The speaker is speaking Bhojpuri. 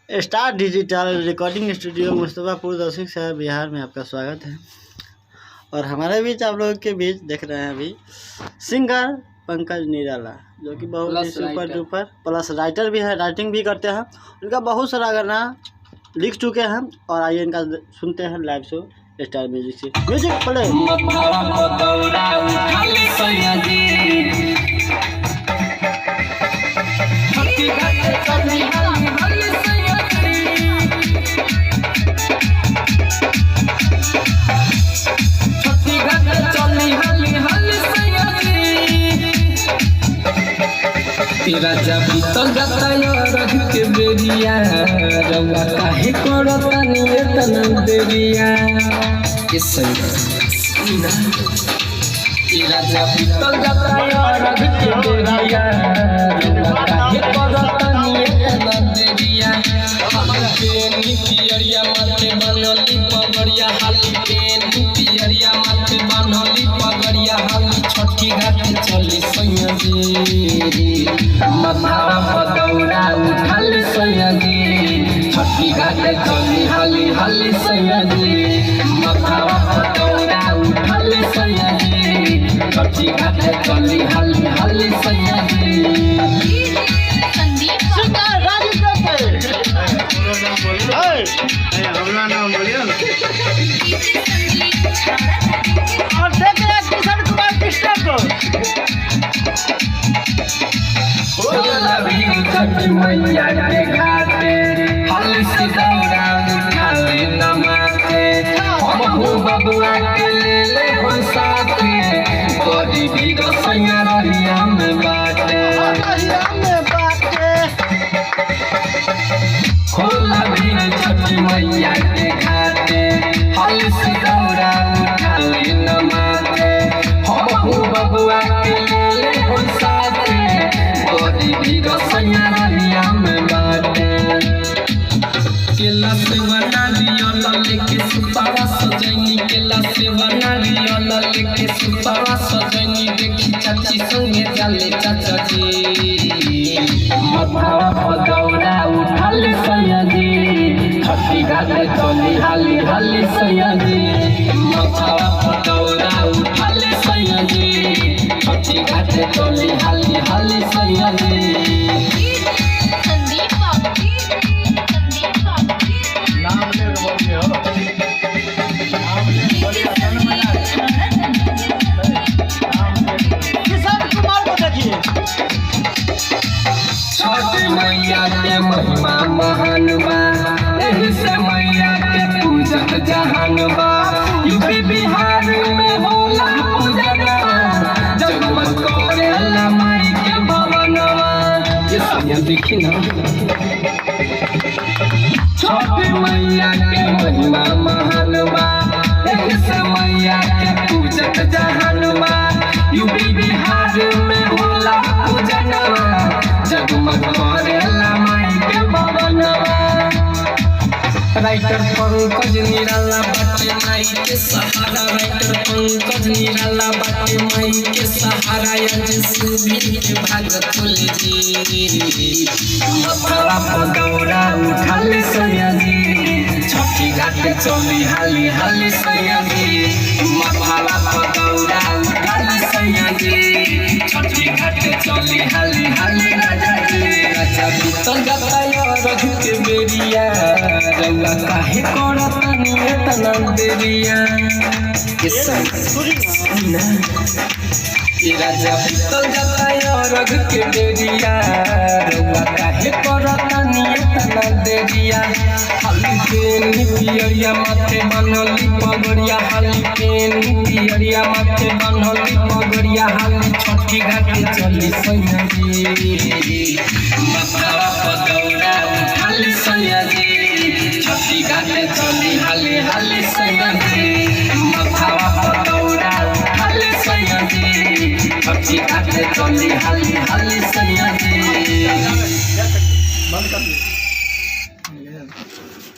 Star digital recording studio Mustafapur Darsing शहर बिहार में आपका स्वागत है। और हमारे बीच आप लोगों के बीच देख रहे हैं अभी सिंगर पंकज निराला, जो कि बहुत ही plus super writer. Duper plus writer भी है, राइटिंग भी करते हैं। उनका बहुत सारा गाना लिख चुके हैं और आइए इनका सुनते हैं लाइव शो स्टार म्यूजिक से। Music play. राजा बीतल जाता रह के बेरिया, रउआ काहे करतानी एतना देरिया। ए सैया, ए राजा बीतल जाता रह के बेरिया, रउआ काहे करतानी एतना देरिया। हाली पेनी पियरिया माथे बनली पगड़िया, हाली पेनी पियरिया माथे बनली पगड़िया, हाली छठी घाट चली सैया जी। माथावा पदौरा उठाल सैया जी, छठी घाट चली हाली हाली सैया जी। माथावा पदौरा उठाल सैया जी, छठी घाट चली हाली हाली सैया जी। संदीप। सिंगर राजू हमरा नाम बोलिए ना। और देख रहे हैं किशन कुमार कृष्णा को। होला भीड़ छठी मैया के घाटे, हल से दौरा उठाले न माथे। हमहू बबुआ के ले ले हो साथे, बड़ी भीड़ सैया रहिया में बाटे। में बाटे। होला भीड़ छठी मैया के घाटे, हल से दौरा उठाले न माथे। हमहू बबुआ के ले ले हो साथे, बड़ी भीड़ सैया रहिया में बाटे। केला सेवा नारियल लेके सुपारा सजैनी, केला सेवा नारियल लेके सुपारा सजैनी, देखी चाची संगे जाले चाचा जी। माथावा पदौरा उठाल सैया जी, छठी घाट चली हाली हाली सैया जी। माथावा पदौरा उठाल सैया जी, छठी घाट चली हाली हाली सैया जी। संदीप बाबू, संदीप बाबू। नाम ले बोलिए हो, नाम ले बोलिए। किशन कुमार को देखिए। छठ मैया के महिमा महान बा, एही से मैया के पूजत जहान बा। यूपी बिहार में होला पूजनवा, जगमग करेला माई के भवनवा। ये सैया देखी ना, छठ मैया के महिमा महान बा, एही से मैया के पूजत जहान बा। यूपी बिहार में होला पूजनवा, जगमग करेला माई के भवनवा। राइटर पंकज निराला बाटे माई के सहारा, राइटर पंकज निराला बाटे माई के सहारा, आज सुबीर के भाग खोल जी। माथावा पदौरा उठाल सैया जी, छठी घाट चली हाली हाली सैया जी। माथावा पदौरा उठाल सैया जी, छठी घाट चली हाली हाली राजा जी। राजा बीतल जाता रघ के बेरिया, रउआ काहे करतानी एतना देरिया। ए सैया, ए राजा बीतल जाता रघ के बेरिया, रउआ काहे करतानी एतना देरिया। हाली पेनी पियरिया माथे बनली पगड़िया, हाली पेनी पियरिया माथे बनली पगड़िया, हाली छठी घाट चली सैया जी। माथावा पदौरा उठाली सैया जी, छठी घाट चली हाली हाली सैया जी। माथावा पदौरा उठाली सैया जी, छठी घाट चली हाली हाली सैया जी। बंद कर दिए।